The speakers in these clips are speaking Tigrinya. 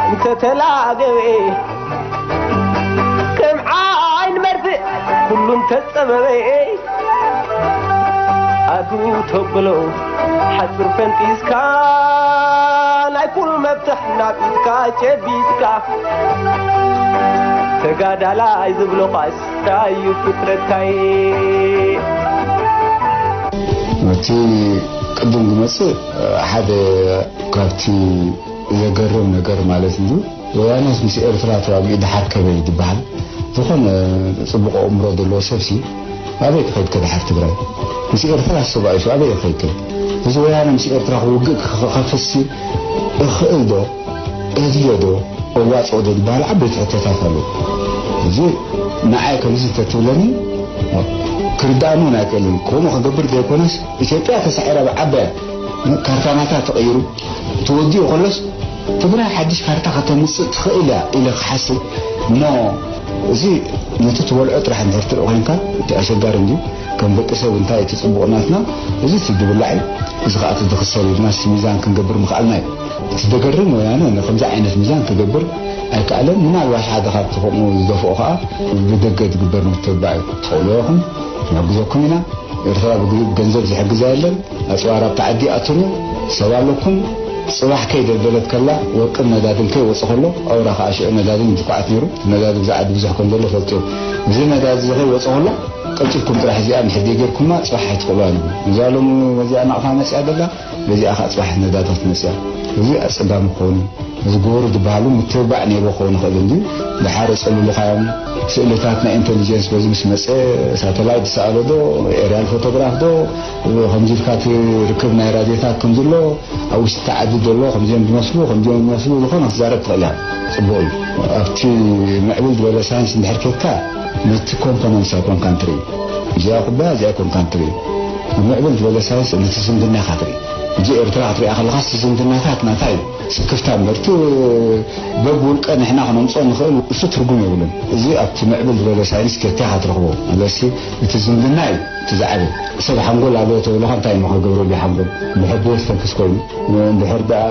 እንተተላገበ ከም ዓይን መርፍእ ኩሉ እንተጸበበ ኣቱ ተብሎ ሓጹር ፈንጢስካ ናይ ኩሉ መፍትሕ ናብ ኢድካ ጨቢጥካ ተጋዳላይ ዝብሎ ቃስ ታዩ ፍጥረታይ። እቲ ቅድም ዝመጽእ ሓደ ካብቲ ዘገርም ነገር ማለት እዩ። ወያነስ ምስ ኤርትራ ተዋጊኡ ድሓር ከበይ ዝበሃል ዝኾነ ጽቡቕ ኣእምሮ ዘለዎ ሰብሲ ኣበይ ክኸይድ ከድሓር ትግራይ ምስ ኤርትራ ተባኢሱ ኣበይ ክኸይድ? እዚ ወያነ ምስ ኤርትራ ክውግእ ክኸፍሲ እኽእል ዶ? እድዮ ዶ? እዋፅኦ ዶ ዝበሃል ዓበይቲ ሕቶታት ኣለዉ። እዚ ንዓይ ከምዚ እንተትብለኒ ክርዳእኒ እውን ኣይክእልን። ከምኡ ክገብር ዘይኮነስ ኢትዮጵያ ተሳዒራ ብዓባያ ካርታ ናታ ተቐይሩ ተወዲኡ ከሎስ ትግራይ ሓድሽ ካርታ ከተምፅእ ትኽእል እያ ኢለ ክሓስብ እሞ እዚ ነቲ ትበልዖ ጥራሕ እንድሕር ትርኢ ኮይንካ እቲ ኣሸጋሪ እንድዩ። ከም ደቂ ሰብ እንታይ እቲ ፅቡቕ ናትና እዚ እቲ ዝብላዕ እዩ። እዚ ከዓ እቲ ዝኽሰብ ኢልና እቲ ሚዛን ክንገብር ምኽኣልና እዩ። እቲ ዘገርም ወያነ ንከምዚ ዓይነት ሚዛን ክገብር ኣይከኣለን። ምናልባሽ ሓደ ካብቲ ከምኡ ዝደፍኦ ከዓ ብደገ ዝግበር ምትብባዕ እዩ። ትኽእልዎ ኢኹም፣ ንሕግዘኩም ኢና። ኤርትራ ብገንዘብ ዝሕግዛ የለን። ኣፅዋር ኣብቲ ዓዲ ይኣቱን እዩ። ሰብ ኣለኩም። ፅባሕ ከይደልደለት ከላ ወርቅን ነዳድን ከይወፅ ከሎ ኣውራ ከዓ ሽዑ ነዳድን ይትኳዓት ነይሩ። ነዳዲ ብዚ ዓዲ ብዙሕ ከም ዘሎ ፈልጡ እዩ። እዚ ነዳዲ እዚ ከይወፅ ከሎ ቀልጢፍኩም ጥራሕ እዚኣ እንድሕር ዘይገርኩማ ፅባሕ ኣይትኽእልዋን እዩ። እዛ ሎሚ በዚኣ ናቕፋ መፅያ ዘላ በዚኣ ከዓ ፅባሕ ነዳዲ ክትመፅያ። እዚ ኣፀጋሚ ክኸውን እዩ። እዚ ግበሩ ዝበሃሉ ምትብባዕ ነይሩ ክኸውን ይኽእል እንድዩ። ድሓር የፀልሉኻዮም። ስእልታት ናይ ኢንተሊጀንስ በዚ ምስ መፀ ሳተላይት ዝሰኣሎ ዶ ኤርያል ፎቶግራፍ ዶ ከምዚ ኢልካ እቲ ርክብ ናይ ራድዮታት ከምዚ ኣሎ ኣብ ውሽጢ ዓዲ ዘሎ ከምዚኦም ዝመስሉ ከምዚኦም ዝመስሉ ዝኾነ ክትዛረብ ትኽእል እያ። ፅቡቕ እዩ። ኣብቲ ምዕብል ዝበለ ሳይንስ እንድሕር ኬድካ ነቲ ኮምፖነንትስ ኣይኮንካን ትርኢ። እዚኣ ኩባያ እዚኣ ኣይኮንካን ትርኢ። ምዕብል ዝበለ ሳይንስ ነቲ ዝምድና ኢኻ ትርኢ። ሕጂ ኤርትራ ክትሪኣ ከለኻ እቲ ዝምድናታት ናታ እዩ። ስክፍታ እምበር እቲ በብውልቀ ንሕና ክነምፅኦ ንኽእል እሱ ትርጉም የብሉን። እዚ ኣብቲ ምዕብል ዝበለ ሳይንስ ኬድካ ኢኻ ትረኽቦ። ስለዚ እቲ ዝምድና እዩ እቲ ዝዓበየ። ሰብ ሓንጎል ኣለዎ ተብለኻ እንታይ እሞ ክገብረሉ እዩ ሓንጎል? እንድሕር ብየስተንክስ ኮይኑ፣ እንድሕር ደኣ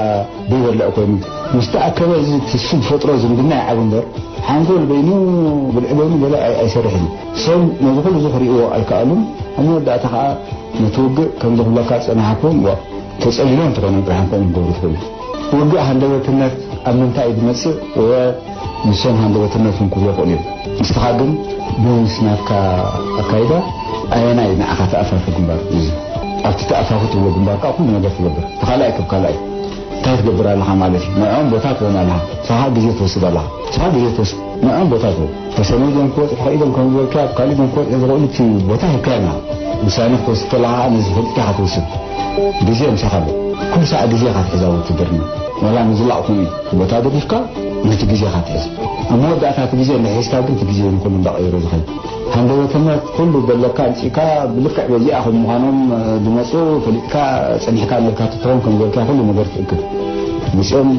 ብይበልዕ ኮይኑ፣ ምስ ተኣከበ እዚ እቲ እሱ ዝፈጥሮ ዝምድና ይዓቢ እምበር ሓንጎል በይኑ ብልዒ በይኑ ገለ ኣይ- ኣይሰርሕን እዩ። ሰብ ነዚ ኩሉ እዚ ክርእይዎ ኣይከኣሉን። ኣብ መወዳእታ ከዓ ነቲ ውግእ ከምዚ ክብለካ ዝጸናሕኩ እምበር ተጸሊሎም እንተኾይኖም ጥራሕ እዮም ከምኡ ክገብሩ ዝኽእሉ። ውግእ ሃንደበትነት ኣብ ምንታይ እዩ ዝመጽእ? እወ ንሶም ሃንደበትነት እውን ክብሉ ይኽእሉ እዮም። ንስኻ ግን ብናትካ ኣካይዳ ኣየናይ ንዓኻ ተኣፋፊ ግንባር እዩ? ኣብቲ ተኣፋፊ ትብሎ ግንባር ከዓ ኩሉ ነገር ትገብር። እቲ ካልኣይ ከም ካልኣይ እንታይ ትገብር ኣለኻ ማለት እዩ? ንዕኦም ቦታ ትህቦም ኣለኻ። ንስኻ ግዜ ትወስድ ኣለኻ። ንስኻ ግዜ ትወስድ። ንዕኦም ቦታ ትህቦም። ተሰነይ ዞም ክበፅሑ ኽኢሎም ከም ዝበልካ ኣብ ካሊእ ዞም ክበፅሑ ዝኽእሉ እቲ ቦታ ሂብካዮም ኢኻ። ውሳነ ክትወስድ ከለኻ ከዓ ነዚ ፈሊጥካ ኢኻ ትወስድ። ግዜ ምሳኻ ኣሎ። ኩሉ ሳዕ ግዜ ኢኻ ትሕዝ ኣብ ውትድርና። ዋላ ምዝላቕ ከምኡ እዩ። ቦታ ገዲፍካ ነቲ ግዜ ኢኻ ትሕዝ። ኣብ መወዳእታ እቲ ግዜ እንድሕር ሒዝካ ግን እቲ ግዜ እዩ ንኹሉ እንዳቐየሮ ዝኸይድ። ሃንደበትነት ኩሉ ዘለካ ኣምጺእካ ብልክዕ በዚኣ ከም ምዃኖም ዝመጹ ፈሊጥካ ጸኒሕካ ኣለካ ትትኾን ከም ዝበልካ ኩሉ ነገር ትእክብ። መጺኦም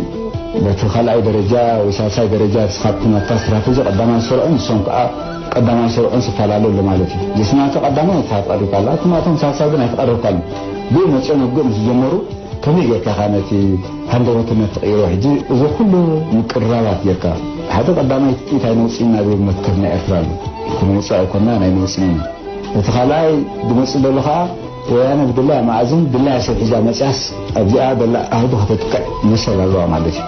በቲ ካልኣይ ደረጃ ወይ ሳልሳይ ደረጃ ንስኻ ኣብቲ ናትካ ስትራተጂ ቀዳማይ ዝሰርዑን ንሶም ከኣ ቀዳማይ ዝሰርዑን ዝፈላለ ኣሎ ማለት እዩ። ጀስናተ ቀዳማይ ንስኻ ትቐርብካ ኣላ፣ እቲ ናቶም ሳልሳይ ግን ኣይትቐርብካሉ። ብኡ መጺኦም ውግእ ምስ ዝጀመሩ ከመይ ጌርካ ኢኻ ነቲ ሃንደበትነት ትቕይሮ? ሕጂ እዚ ኩሉ ምቅርራባት ጌርካ ሓደ ቀዳማይ ጥይት ኣይነውጽእን ናብ መትከል ናይ ኤርትራ ኣሎ። ክነውጽእ ኣይኮናን ኣይነውጽእን ኢና። እቲ ካልኣይ ዝመጽእ ዘሎ ከኣ ወያነ ብድላያ መኣዝን ድላያ ሰብ ሒዛ መጽያስ ኣብዚኣ ዘላ ኣህዱ ከተጥቅዕ መሰል ኣለዋ ማለት እዩ።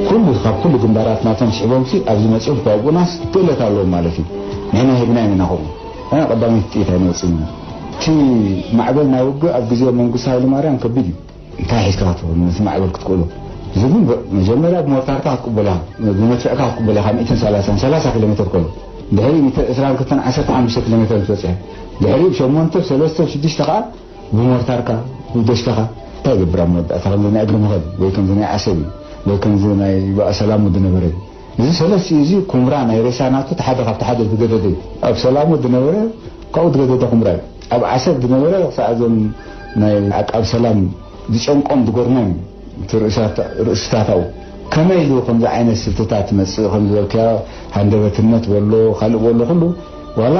ኩሉ ካብ ኩሉ ግንባራት ናቶም ስሒቦምሲ ኣብዚ መጽዮም ክዋግኡናስ ክእለት ኣለዎም ማለት እዩ። ንሕና ሂብናዮም ኢና ከምኡ። ኣነ ቀዳመይቲ ጥይት ኣይነውጽእን ኢና። እቲ ማዕበል ናይ ውግእ ኣብ ግዜ መንግስቱ ሃይለማርያም ከቢድ እዩ። እንታይ ሒዝካ ክትኸውን ነቲ ማዕበል ክትክእሎ? እዚ ግን መጀመርያ ብሞርታርካ ክትቅበሎ ኢኻ፣ ብመድፍዕካ ክትቅበሎ ኢኻ። ሚእትን ሰላሳን ሰላሳ ኪሎ ሜትር ከሎ ድሕሪ ሚእትን ዕስራን ክልተን ዓሰርተ ሓሙሽተ ኪሎ ሜትር ምስ በጽሐ ድሕሪኡ ብ ሸሞንተ ብ ሰለስተ ብ ሽዱሽተ ከኣ ብሞርታርካ ብደሽካኻ እንታይ ይገብር ኣብ መወዳእታ ከምዚ ናይ እግሪ መኸል ወይ ከምዚ ናይ ዓሰብ እዩ ወይ ከምዚ ናይ ብኣሰላሙ ዝነበረ እዩ። እዚ ሰለስቲኡ እዚ ኩምራ ናይ ሬሳ ናቱ እቲ ሓደ ካብቲ ሓደ ዝገደደ እዩ። ኣብ ሰላሙ ዝነበረ ካብኡ ዝገደደ ኩምራ እዩ። ኣብ ዓሰብ ዝነበረ ክሳዕ እዞም ናይ ዓቃብ ሰላም ዝጨንቆም ዝገርሞም እዩ እቲ ርእስታት- ርእስታታኡ ከመይ ኢሉ ከምዚ ዓይነት ስልትታት ትመጽእ ከም ዝበልካዮ ሃንደበትነት በሎ ካልእ በሎ ኩሉ ዋላ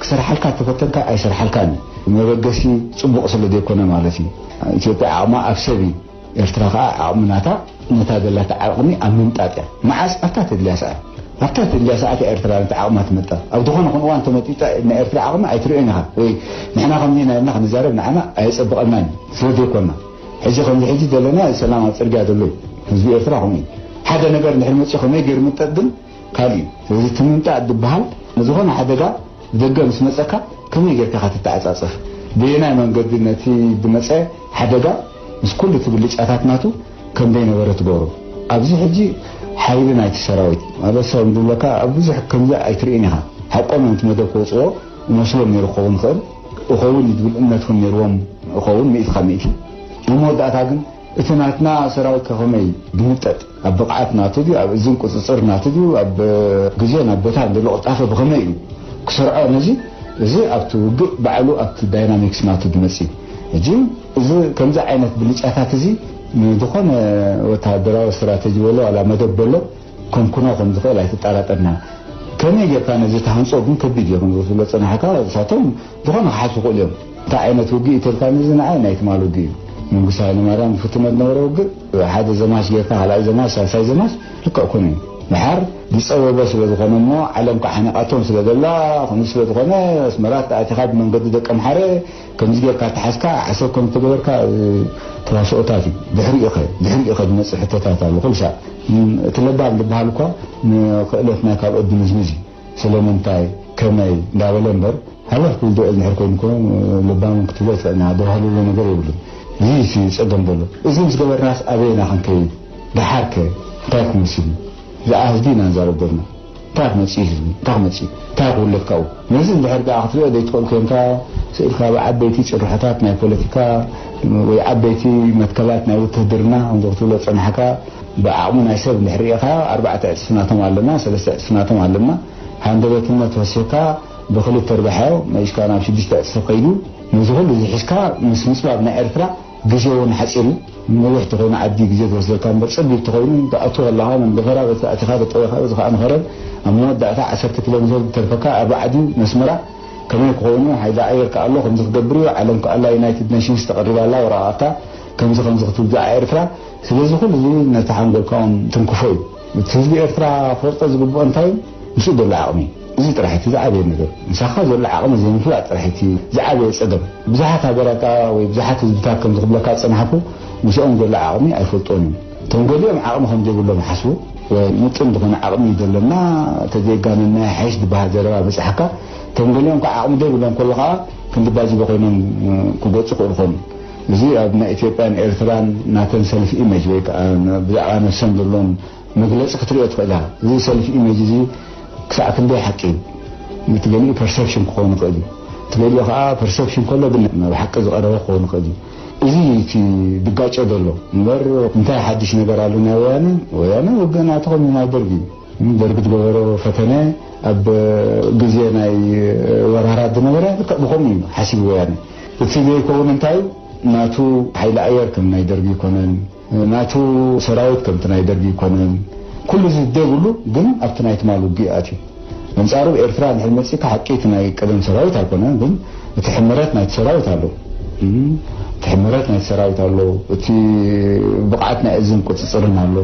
ክሰርሓልካ ተፈተንካ ኣይሰርሓልካን እዩ። መበገሲ ጽቡቕ ስለ ዘይኮነ ማለት እዩ። ኢትዮጵያ ዓቕማ ኣብ ሰብ እዩ። ኤርትራ ከኣ ዓቕሚ ናታ፣ ነታ ዘላታ ዓቕሚ ኣብ ምምጣጥ እያ። መዓስ? ኣብታ ተድልያ ሰዓት። ኣብታ ተድልያ ሰዓት እያ ኤርትራ ነቲ ዓቕማ ትመጣ። ኣብ ዝኾነ ኹን እዋን ተመጢጣ ናይ ኤርትራ ዓቕሚ ኣይትርእዮን ኢኻ። ወይ ንሕና ከምዚ ኢና ኢልና ክንዛረብ ንዓና ኣየጸብቐናን እዩ። ስለ ዘይኮና። ሕጂ ከምዚ ሕጂ ዘለና ሰላም ኣብ ጽርግያ ዘሎ እዩ። ህዝቢ ኤርትራ ከምኡ እዩ። ሓደ ነገር እንድሕር መጺኡ ከመይ ገይሩ ምጠጥ ግን ካልእ እዩ። ስለዚ እቲ ምምጣጥ ዝበሃል ንዝኾነ ሓደጋ ብደገ ምስ መጸካ ከመይ ጌርካ ኢኻ ትተዓጻጸፍ? በየናይ መንገዲ ነቲ ዝመጸ ሓደጋ ምስ ኩሉ እቲ ብልጫታት ናቱ ከም ዘይነበረ ትገብሮ? ኣብዚ ሕጂ ሓይሊ ናይቲ ሰራዊት ማለት ሰብ ዝብለካ ኣብ ብዙሕ ከምዚ ኣይትርእን ኢኻ። ሓቆም እዮም እቲ መደብ ክወጽዎ መስሎም ነይሩ ክኸውን ይኽእል። እኸውን እዩ ዝብል እምነት እውን ነይርዎም እኸውን፣ ሚእቲ ካብ ሚእቲ። ኣብ መወዳእታ ግን እቲ ናትና ሰራዊት ከ ከመይ ድምጠጥ? ኣብ ብቕዓት ናቱ ድዩ? ኣብ እዝን ቁጽጽር ናቱ ድዩ? ኣብ ግዜን ኣብ ቦታን ዘሎ ቅልጣፈ ብኸመይ እዩ ክሰርዖ? ነዚ፣ እዚ ኣብቲ ውግእ ባዕሉ ኣብቲ ዳይናሚክስ ናቱ ዝመጽእ እዩ። ሕጂ እዚ ከምዚ ዓይነት ብልጫታት እዚ ንዝኾነ ወተሃደራዊ ስትራተጂ በሎ ዋላ መደብ በሎ ከምኩኖ ከም ዝኽእል ኣይትጠራጠርና። ከመይ ጌርካ ነዚ ትሃንጾ ግን ከቢድ እዩ። ከም ዝብሎ ጸናሕካ፣ ንሳቶም ዝኾነ ክሓስቡ ይኽእሉ እዮም። እንታይ ዓይነት ውግእ እዩ ተልካ፣ ነዚ ንዓይ ናይ ትማል ውግእ እዩ። መንግስቲ ሃይለማርያም ዝፍትኖ ዝነበረ ውግእ፣ ሓደ ዘማች ጌርካ፣ ካልኣይ ዘማች፣ ሳልሳይ ዘማች፣ ልክዕ ኮነ እዩ። ድሓር ዝጸበበ ስለ ዝኾነ እሞ፣ ዓለም ከዓ ሓኒቓቶም ስለ ዘላ፣ ከምኡ ስለ ዝኾነ፣ ኣስመራ ተኣቲኻ ብመንገዲ ደቀምሓረ፣ ከምዚ ጌርካ ተሓዝካ፣ ዓሰብ ከም ዝተገበርካ፣ እ፣ ተዋስኦታት እዩ። ድሕሪኡ ኸ፣ ድሕሪኡ ኸ ዝመጽእ ሕቶታት ኣሎ። ኩሉ ሳዕ፣ እም፣ እቲ ለባም ዝበሃል እኳ ንክእለት ናይ ካልኦት ድምዝምዝ እዩ። ስለምንታይ፣ ከመይ እንዳበለ እምበር፣ ሃለፍ ክብል ድውዕል እንድሕር ኮይኑ እኮ፣ እ፣ ለባም ክትብሎ ትኽእል ኢና። ደባህልሎ ነገር የብሉን። እዚ እዩ እቲ ጸገም ዘሎ። እዚ ምስ ገበርናስ ኣበየና ክንከይድ? ደሓርከ እንታይ ክመስል እዩ? ብዛዕባ ህዝቢ ኢና ንዛረብ ዘለና። እንታይ ክመጽእ እዩ ህዝቢ? እንታይ ክመጽእ እዩ? እንታይ ክውለድ ካብኡ? ነዚ እንድሕር ደኣ ክትሪኦ ዘይትኽእል ኮይንካ፣ ስኢልካ ብዓበይቲ ጭርሖታት ናይ ፖለቲካ ወይ ዓበይቲ መትከላት ናይ ውትህድርና ከምዚ ክትብሎ ዝጸናሕካ፣ ብዓቕሚ ናይ ሰብ እንድሕር ርኢኻ፣ ኣርባዕተ ዕጽፊ ናቶም ኣለና፣ ሰለስተ ዕጽፊ ናቶም ኣለና። ሃንደበትነት ወሲኽካ ብኽልተ ርባሕዮ መሊስካ ናብ ሽዱሽተ ዕጽፊ ከይዱ፣ ነዚ ኩሉ እዚ ሒዝካ ምስ ምጽባብ ናይ ኤርትራ ግዜ እውን ሓጺር እዩ። ነዊሕ ተኾይኑ ዓዲ ግዜ ትወስደልካ እምበር፣ ጸቢብ ተኾይኑ ትኣቱ ከለኻ መንደፈራ በቲ ኣቲኻ ተጠወኻ በዚ ከኣ ንኸረን ኣብ መወዳእታ ዓሰርተ ኪሎ ሜትር ዝተርፈካ ኣርባዓ ድዩ ነስመራ ከመይ ክኾኑ ሓይሊ ኣየር ከኣ ኣሎ ከምዚ ክገብር እዩ ዓለም ከኣላ ዩናይትድ ኔሽንስ ተቐሪባ ኣላ ወረቓቕታ ከምዚ ከምዚ ክትብል ብዛዕባ ኤርትራ። ስለዚ ኩሉ እዚ ነቲ ሓንጎልካ እውን ትንክፎ እዩ። እቲ ህዝቢ ኤርትራ ክፈልጦ ዝግብኦ እንታይ እዩ? ምስኡ ዘሎ ዓቕሚ እዩ። እዚ ጥራሕ እቲ ዝዓበየ ነገር። ምሳኻ ዘሎ ዓቕሚ ዘይምፍላጥ ጥራሕ እቲ ዝዓበየ ጸገም። ብዙሓት ሃገራት ወይ ብዙሓት ህዝብታት ከም ዝኽብለካ ዝጸናሕኩ ምስኦም ዘሎ ዓቕሚ ኣይፈልጦን እዮም። እቶም ገሊኦም ዓቕሚ ከም ዘይብሎም ይሓስቡ። ምጥን ዝኾነ ዓቕሚ እዩ ዘለና፣ ተዘይጋነና ይሓይሽ ዝበሃል ዘረባ በጻሕካ። እቶም ገሊኦም ከዓ ዓቕሚ ዘይብሎም ከሎ ከዓ ክንዲ ባጅበ ኮይኖም ክገጹ ክእሉ ኾኑ። እዚ ኣብ ናይ ኢትዮጵያን ኤርትራን ናተን ሰልፍ ኢሜጅ ወይ ከዓ ብዛዕባ ነብሰን ዘለዎም መግለጺ ክትሪኦ ትኽእል ኢኻ። እዚ ሰልፍ ኢሜጅ እዚ ክሳዕ ክንደይ ሓቂ እዩ? እቲ ገሊኡ ፐርሰፕሽን ክኸውን ይኽእል እዩ። እቲ ገሊኡ ከዓ ፐርሰፕሽን ከሎ ግን ናብ ሓቂ ዝቐረበ ክኸውን ይኽእል እዩ። እዚ እቲ ድጋጮ ዘሎ እምበር እንታይ ሓድሽ ነገር ኣሎ ናይ ወያነ? ወያነ ውግእ ናትኹም እዩ፣ ናይ ደርጊ እዩ። ደርጊ ዝገበሮ ፈተነ ኣብ ግዜ ናይ ወራራት ዝነበረ ልክዕ ብኸምኡ እዩ ሓሲቡ ወያነ። እቲ ዘይከውን እንታይ እዩ? ናቱ ሓይሊ ኣየር ከም ናይ ደርጊ ኣይኮነን። ናቱ ሰራዊት ከምቲ ናይ ደርጊ ኣይኮነን። ኩሉ እዚ ዘይብሉ ግን ኣብቲ ናይ ትማል ውግእ ኣትዩ። ኣንጻሩ ኤርትራ እንድሕር መጺእካ ሓቂ እቲ ናይ ቀደም ሰራዊት ኣይኮነን፣ ግን እቲ ሕመረት ናይቲ ሰራዊት ኣሎ። እም፣ እቲ ሕመረት ናይቲ ሰራዊት ኣሎ። እቲ ብቕዓት ናይ እዝን ቁጽጽርን ኣሎ።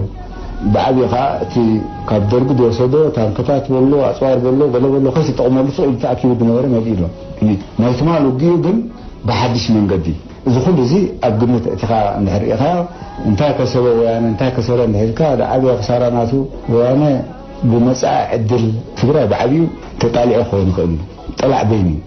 ብዓብዩ ኸኣ እቲ ካብ ደርጊ ዝወሰዶ ታንክታት በሎ፣ ኣጽዋር በሎ፣ ገለ በሎ ከይትጠቕመሉ ስቕ ኢሉ ተኣኪቡ ዝነበረ መሊኡ ኣሎ። ናይ ትማል ውግኡ ግን ብሓድሽ መንገዲ እዚ ኩሉ እዚ ኣብ ግምት ኣእቲኻ እንድሕር ርኢኻዮ፣ እንታይ ከሰበ ወያነ፣ እንታይ ከሰረ እንድሕር ኢልካ፣ ዝዓበየ ክሳራ ናቱ ወያነ ብመጻኢ ዕድል ትግራይ ብዓብዩ ተጣሊዑ ክኸውን ይኽእል እዩ። ጠላዕ በይኑ እዩ።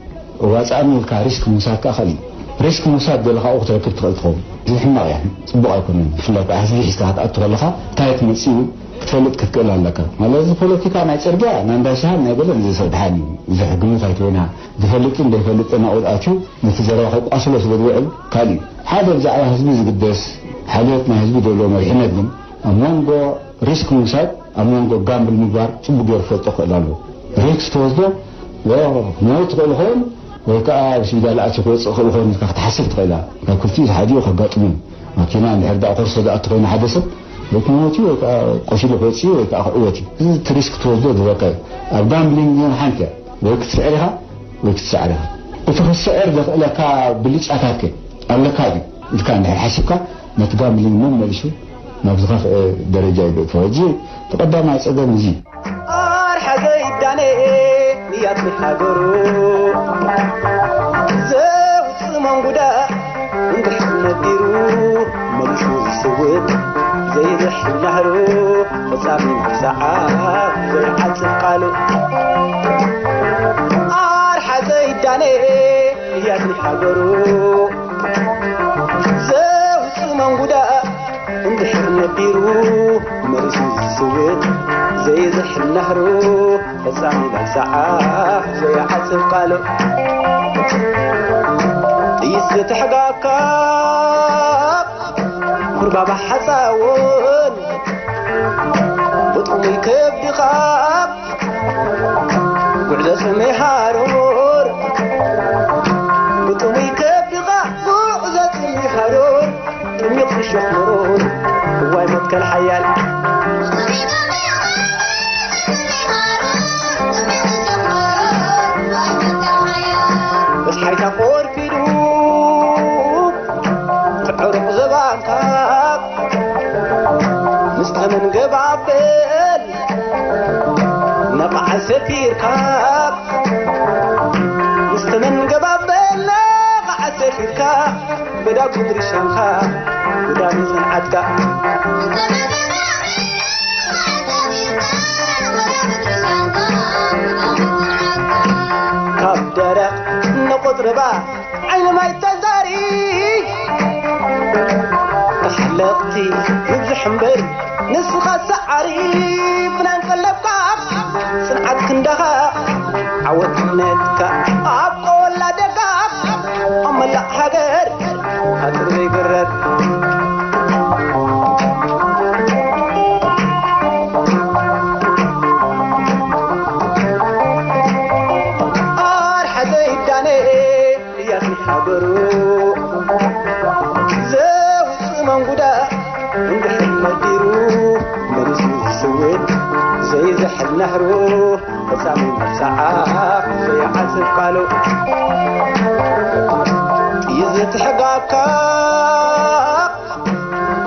ኣዋጻኣኒ ኢልካ ሪስክ ምውሳድ ከኣ ካልእ እዩ። ሪስክ ምውሳድ ገለ ካብኡ ክትረክብ ትኽእል ትኸውን። እዚ ሕማቕ እያ፣ ጽቡቕ ኣይኮነን። ብፍላይ ከዓ ህዝቢ ሒዝካ ክትኣቱ ከለኻ እንታይ ትመጽእ እዩ ክትፈልጥ ክትክእል ኣለካ። ማለት እዚ ፖለቲካ ናይ ጽርግያ፣ ናይ እንዳ ሻሂን ናይ ገለን እዚ ሰብ ድሓን እዩ። ብዙሕ ግምት ኣይትበይና። ዝፈልጥን ዘይፈልጥን ኣብኡ ኣትዩ ነቲ ዘረባ ከቋስሎ ስለ ዝውዕል ካልእ እዩ። ሓደ ብዛዕባ ህዝቢ ዝግደስ፣ ሓልዮት ናይ ህዝቢ ዘሎ መሪሕነት ግን ኣብ መንጎ ሪስክ ምውሳድ፣ ኣብ መንጎ ጋምብል ምግባር ጽቡቕ ገይሩ ክፈልጦ ክኽእል ኣለዎ። ሪስክ ትወስዶ፣ ዮ፣ ክመውት ትኽእል ይኸውን ወይ ከኣ ኣብ ስፒታል ኣትዩ ክወጽእ ክኽእል ይኸውን ኢልካ ክትሓስብ ትኽእል ኢኻ። ካብ ክልቲኡ ሓደ እዩ ከጋጥሙ። ማኪና እንድሕር ደኣ ኮርሶ ዝኣቱ ኮይኑ ሓደ ሰብ ወይ ክመውት እዩ ወይ ከኣ ቆሲሉ ክወጽእ እዩ ወይ ከኣ ክዕወት እዩ። እዚ እቲ ሪስክ ትወስዶ ዝበካ እዩ። ኣብ ጋምብሊንግ ግን ሓንቲ እያ። ወይ ክትስዕር ኢኻ ወይ ክትስዕር ኢኻ። እቲ ክትስዕር ዘኽእለካ ብልጫታት ከ ኣለካ ድዩ ኢልካ እንድሕር ሓሲብካ፣ ነቲ ጋምብሊንግ መመሊሱ ናብ ዝኸፍአ ደረጃ እዩ ዘእትዎ። ሕጂ እቲ ቀዳማይ ጸገም እዚ እዩ። ኣርሓ ዘይዳነ ንያት ንሃገሩ ዘውፅእ መንጉዳ እንድሕር ነቢሩ መሊሱ ዝስውት ዘይዝሕል ናህሩ ፈጻሚ መብዛዓ ዘይዓጽፍ ቃሉ ኣርሓ ዘይዳነ ንያት ንሃገሩ ዘውፅእ መንጉዳ እንድሕር ነቢሩ መሊሱ ዝስውት ዘይዝሕል ናህሩ ፈጻሚ መብዛዓ ዘይዓጽፍ ቃሉ ጥይት ዝተሕጋካ ኩርባባ ሓፃውን ብጥሙይ ከብድኻ ጉዕዞ ጽምይ ሃሩር ብጥሙይ ከብድኻ ጉዕዞ ጽምይ ሃሩር ጥሚቕ እሾኽ ምሩር እዋይ መትከል ሓያል በስሓይታ ቆርፊዱ ትዕሩቕ ዝባንካ ምስ ተመን ገባበል ነቓዓ ሰፊርካ ምስ ተመን ገባበል ነቓዓ ሰፊርካ በዳጉ ድርሻንካ ጉዳሚ ጽንዓትካ ካብ ደረቕ ንቑጽርባ ዓይኒ ማይ ተዛሪ ተሓለቕቲ ይብዝሕ እምበር ንስኻ ሰዓሪ ብናን ቀለብካ ጽንዓት ክንዳኻ ዓወት እምነትካ ኣብ ቆላ ደጋ ኣብ መላእ ሃገር ሃገር ዘይግረር ኣርሓ ዘይዳነ እያስ ሃገሩ ዘውፅእ መንጉዳ እንድሕር መዲሩ መሊሱ ዝስውት ዘይዝሕል ናህሩ ፈጻሚ መብዛዓ ዘይዓጽፍ ቃሉ ጥይት ዝትሕጋካ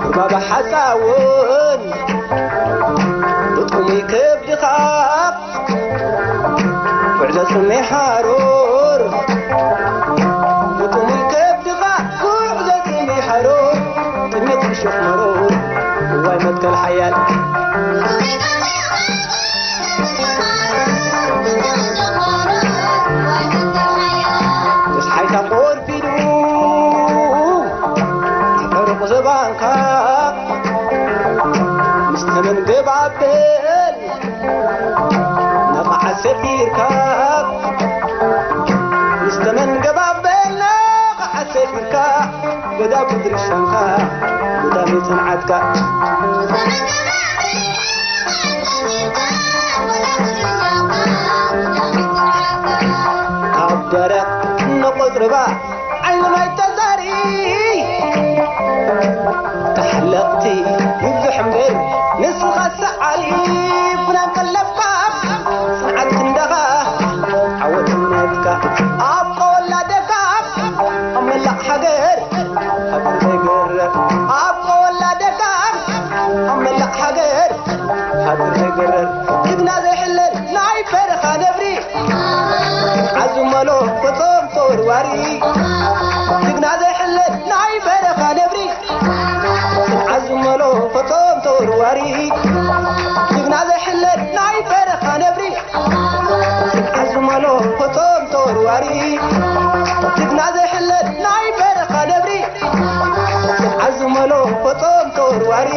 ኩርባባ ሓፃውን ብጥሙይ ከብድኻ ጉዕዞ ጽምይ ሓሩር ብጥሙይ ከብድኻ ጉዕዞ ጽምይ ሓሩር ጥሜት ምሽኽ መሩር እዋይ መትከል ሓያል ተስሓይታ ቆርፊዱ ተጠርቑ ዝባንካ ምስ ተመን ገባበል ነቓዓ ሰፊርካ ምስ ተመን ገባበል ነቓዓ ሰፊርካ በዳ ብድርሻንካ ብዳሚ ጽንዓትካ ካብ ደረቕ ንቑጽርባ ዓይኒ ማይ ተዛሪ ተሓለቕቲ ይብዝሕ እምበር ንስኻ ሰዓሪ ፍናን ቀለብካ ጽንዓት ክንዳኻ ዓወት እምነትካ ኣብ ቆላ ደጋ ኣብ መላእ ሃገር ሃገር ዘይገረብ ኣብ ቆላ ደጋ ኣብ መላእ ሃገር ሃገር ዘይገረብ ጅግና ዘይሕለል ናይ በረኻ ነብሪ ዓዝመሎ ፈቶም ተወርዋሪ ጅግና ዘይሕለል ናይ በረኻ ነብሪ ዓዝመሎ ፈቶም ተወርዋሪ ጅግና ዘይሕለል ናይ በረኻ ነብሪ ዓዝመሎ ፈቶም ተወርዋሪ ጅግና ዘይሕለል ናይ በረኻ ነብሪ ዓዝመሎ ፈቶም ተወርዋሪ